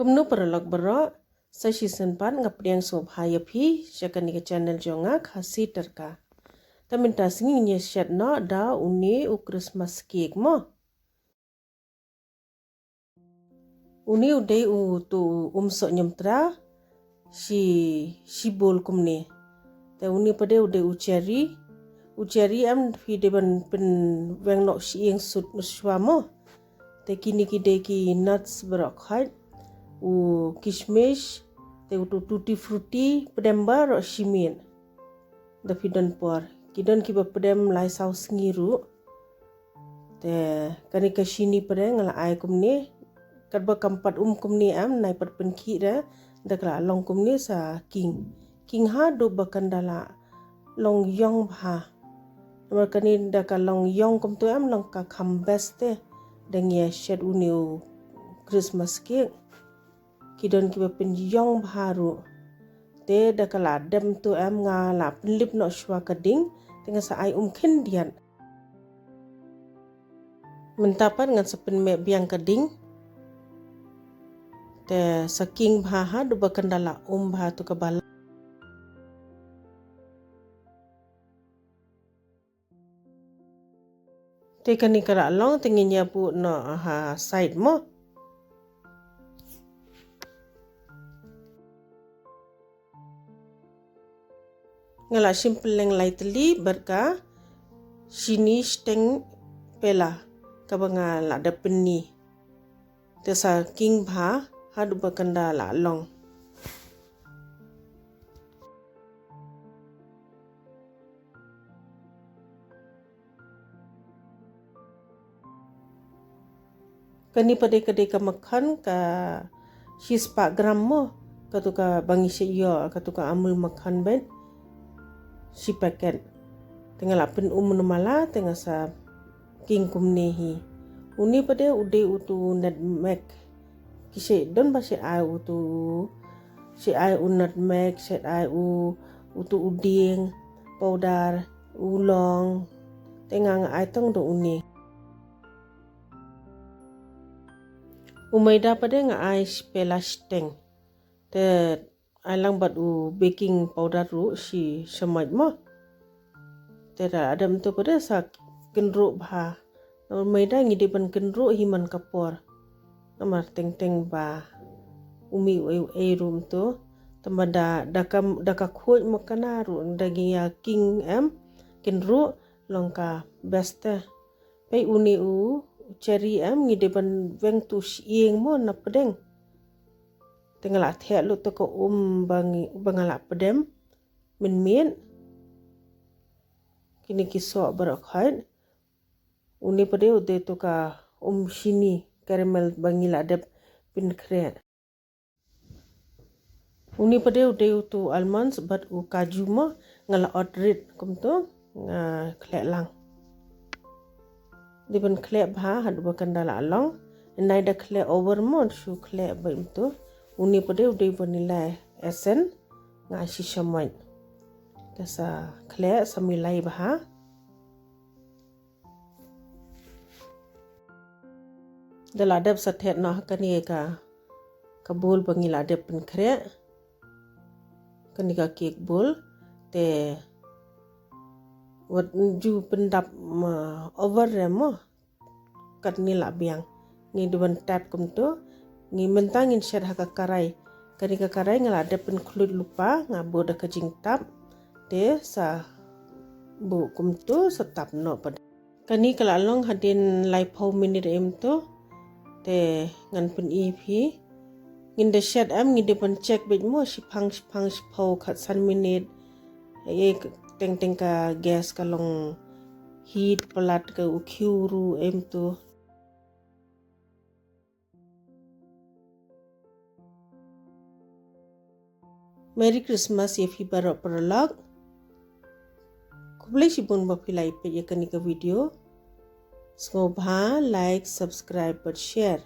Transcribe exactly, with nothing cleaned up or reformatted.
Kumno paralok baroh, sa shisien pat nga pdiang sngewbha ïa phi sha kane ka channel jong nga, Khasi Tyrka. Te mynta sngi ngin ïa shet noh da une u Christmas cake mo. Une u dei utu u um soh ñiamtra, shi, shi bowl kumne. Te une pat de u dei u cherry. U cherry em phi dei ban pynweng noh shi ïing sut shuwa mo. Te kine ki dei ki nuts baroh khoit. U kishmish, te utu tutti frutti, pdem baroh shi miet. Da phi don por. Ki don kiba pdem lai saw sngi ruh. Te kane ka shini pat de nga la ai kumne. Katba kam pat um kumne em, nai pat pynkhih de, da ka la long kumne sa king. King haduh ba kan da la long ïong bha. Namar kane da ka long ïong kumto em, long ka kham best te. Da ngi ïa shet une u Christmas cake. Ki don kiba pynïong bha ruh. Te da ka la dem to em nga la pynlip noh shuwa ka ding, te nga sa ai um khyndiat. Mynta pat ngan sa pynmeh biang ka ding. Te sa king bha haduh ba kan da la um bha to kaba la. Te kane ka la long te ngin ïa buh noh ha side mo. Nga la shim pylleng lai tylli bad ka shini shiteng pela kaba nga la dep pynni. Te sa king bha haduh ba kan da la long. Kane pat de ka dei ka makhan ka shispah gram mo, katu kaba ngi shu ïoh, katu ka Amul makhan bad shi packet. Te nga la pyn um namar la te nga sa king kumne hi. Une pat de u dei utu nutmeg. Ki shu don ba shu ai utu, shu ai u nutmeg, shu ai u, utu u dieng powder, u long. Te nga nga ai tang da une. U maida pat de nga ai shi pela shiteng. Te ai lang bad u baking powder ruh shi shamoit mo. Te da la dem to pat de sa kynruh bha. Namar maida ngi dei ban kynruh hi man ka por. Namar teng teng ba u mih u ei u ei ruh to. Tangba da, da ka, da ka khuid mo kane ruh da ngi ïa king em kynruh long ka best te. Peit une u cherry em ngi dei ban weng to shi ïing mo na pdeng. Te nga la theh lut to ka um ba ngi, ba nga la pdem mynmiet. Kine ki soh baroh khoit. Une pat de u dei to ka um shini caramel ba ngi la dep pynkhreh. Une pat de u dei utu almonds bad u kaju mo nga la ot rit kumto nga khleh lang. Dei ban khleh bha haduh ba kan da la long. Nai da khleh over mo shu khleh ba im to. Une pat de u dei vanilla essence nga shi shamoit. Te sa khleh sa milai bha. Da la dep sa thet noh kane ka, ka bowl ba ngi la dep pynkhreh. Kane ka cake bowl te wat ju pyndap ma over re mo. Katne la biang. Ngi dei ban tap kumto. Ngi mynta ngin shet ha ka karai. Kane ka karai nga la dep pynkhluit lypa nga buh da ka jingtap. Te sa buh kumto sa tap noh pat. Kane ka la long hadien laiphew minit em to. Te ngan pyni phi. Ngin da shet em ngi dei ban check beit mo shiphang shiphang shiphew khatsan minit. Ei teng teng ka gas ka long heat palat ka u khiew ruh em to. Merry Christmas ïa phi baroh paralok. Khublei shibun ba phi la ïa peit ïa kane ka video. Sngewbha like, subscribe bad share.